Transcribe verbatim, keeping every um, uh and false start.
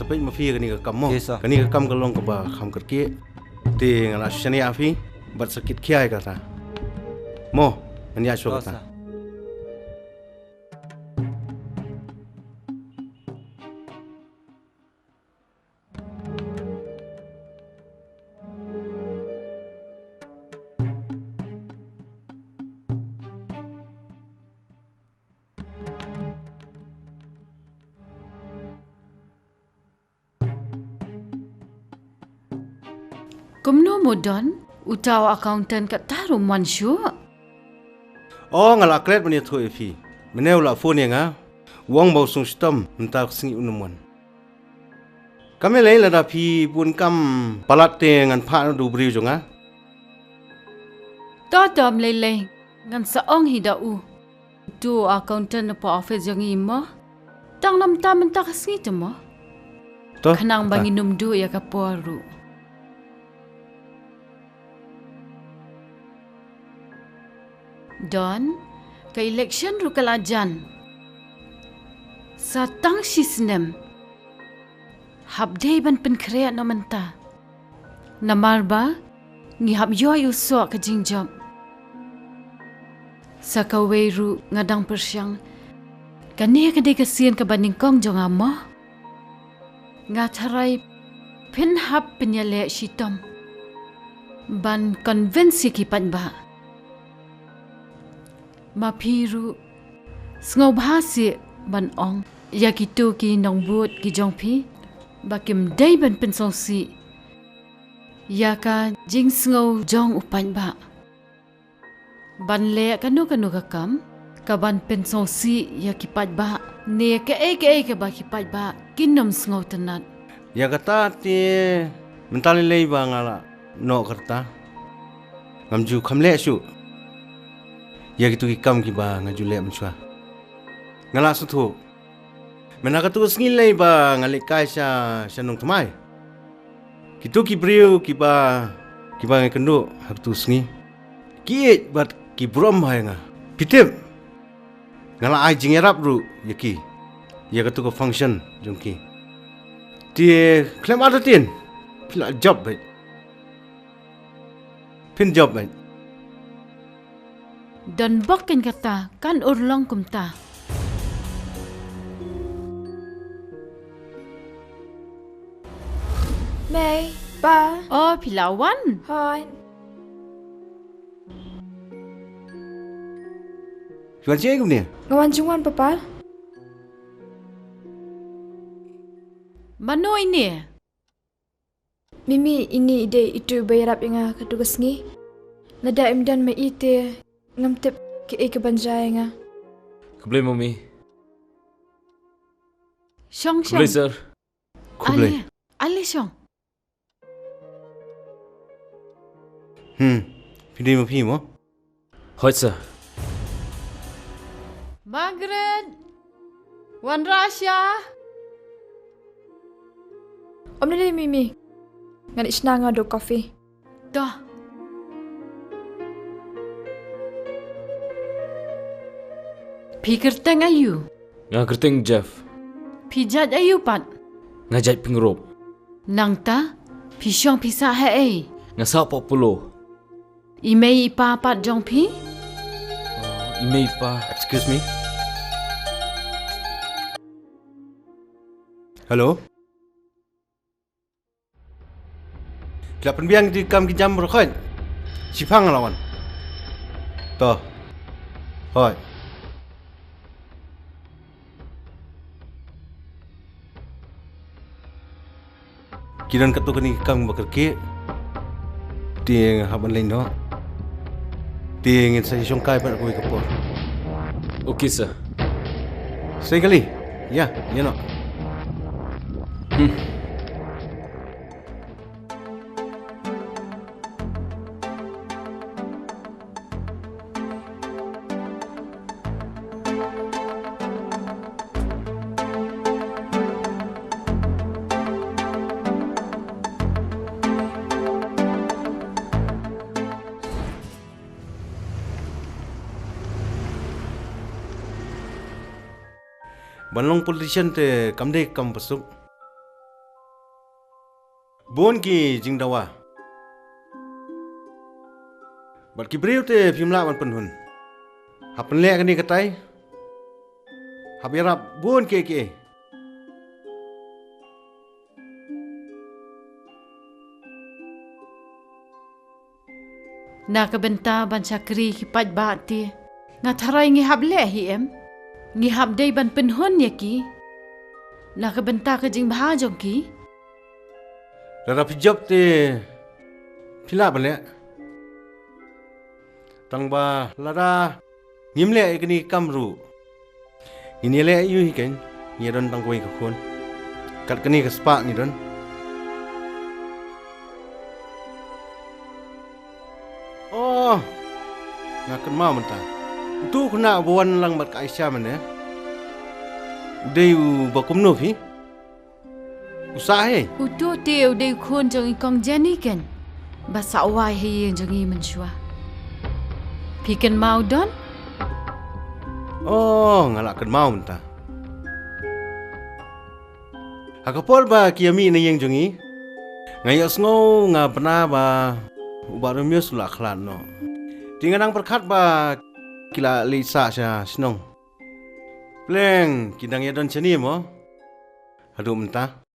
Peit ma phi kane ka kam mo. Yes, sir. Kane ka kam ka long kaba kham kyrkieh. Te nga la shaniah phi bad sa kit khia ïa kata. Mo, ngan ïa shuwa kata. Kumno mo Don, uta u accountant kata ruh mon shuh. O, nga la klet ban ïathuh ïa phi. Mynne u la phone ïa nga. U ong ba u sngewshitom mynta ka sngi un ym wan. Kam lei lada phi bun kam palat te ngan phah noh da u briew jong nga. To to, ym lei lei, ngan sa ong hi da u. Uto u accountant na office jong ngi mo. Tang namar mynta ka sngi te mo. To. Khnang ba ngin ym duh ïa ka por ruh. Don, ka election ruh ka la jan. Sa tang shi snem. Hap dei ban pynkhreh noh mynta. Namar ba ngi hap ïoh ïa u soh ka jingjop. Sa kawei ruh nga dang pyrshang. Kane ka dei ka sien kaba nyngkong jong nga mo. Nga tharai phin hap pynïaleh shitom ban convince ïa ki paidbah. Ma phi ruh sngewbha sih ban ong ïa kito ki nongbud ki jong phi ba kim dei ban pynsngewsih ïa ka jingsngew jong u paidbah. Ban leh kano kano ka kam kaban pynsngewsih ïa ki paidbah ne kaei kaei kaba ki paidbah kin ym sngewtynnat. Ïa kata te mynta lei lei ba nga la noh ka rta. Ngam ju kham leh shuh ïa kito ki kam kiba nga ju leh mynshuwa. Nga la sngewthuh. Mynta katu ka sngi lei ba nga leit kai sha sha nongthymmai. Kito ki briew kiba kiba nga kynduh ha katu ka sngi. Ki ïeit bad ki burom bha ïa nga. Phi tip. Nga la ai jingïarap ruh ïa ki. Ïa katu ka function jong ki. Te khlem artatien phi la jop beit. Phin jop beit. Don bok kan kata kan urlong kumta. Mei, Pa. Oh, phi la wan. Hooid. Phi wan shaei kumne? Nga wan jingwan, Papa. Mano ine? Mimi, ini i dei itu ba ïarap ïa nga katu ka sngi. Lada im don ma i te ngam tip kaei kaban jia ïa nga. Khublei mummy. Shong shong. Khublei sir. Khublei. Ale, ale shong. Hmm. Phi dei ma phi mo? Hooid sir. Margaret. Wanrah sha. Ym lei lei mimi. Ngan ïa shna nga da u coffee. To. Phi kyrteng aïu? Nga kyrteng Jeff. Phi jait aïu pat? Nga jait pyngrope. Nangta phi shong phi sah haei? Nga sah pat polo. I mei i pa pat jong phi? Uh, i mei i pa. Excuse me. Hello. Phi la pynbiang ki kam ki jam baroh khoit. Shipang la wan. To. Hooid. Ki don katto katne ki kam ba kyrkieh. Te nga hap ban leit noh. Te ngin sa ïashongkai pat ha kawei ka por. Okay sir. Seng kali. Ïa, ïa noh. Hmm. Ban long politician te kam dei kam ba suk. bun ki jingdawa. Bad ki briew te phim lah ban pynhun. Hap pynleh kane katai. Hap ïarap bun kiei kiei. Na ka bynta ban shakri ki paidbah te, nga tharai ngi hap leh hi em? Ngi hap dei ban pynhun ïa ki na ka bynta ka jingbha jong ki. Lada phi jop te phi lah ban leh. Tang ba lada ngim leh ïa kane ka kam ruh, ngin ïaleh aïu hi keiñ? Ngi ïa don tang kawei ka khun. Kat kane ka spah ngi don. Oh, nga kynmaw mynta. Utu u khynnah uba wan lang bad ka Aisha mynne, u dei uba kumno phi? U sah hi. Utu te u dei u khun jong i kong Jenny keiñ, ba sah wai ha ïing jong ngi mynshuwa. Phi kynmaw don? Oh, nga la kynmaw mynta. Ha ka por ba ki ïa mih na ïing jong ngi, nga ïohsngew, nga bna ba u Bah Romius u la khlad noh. Te nga nang pyrkhat ba ki la leit sah sha shnong. Pleng ki dang ïa don shane mo haduh mynta.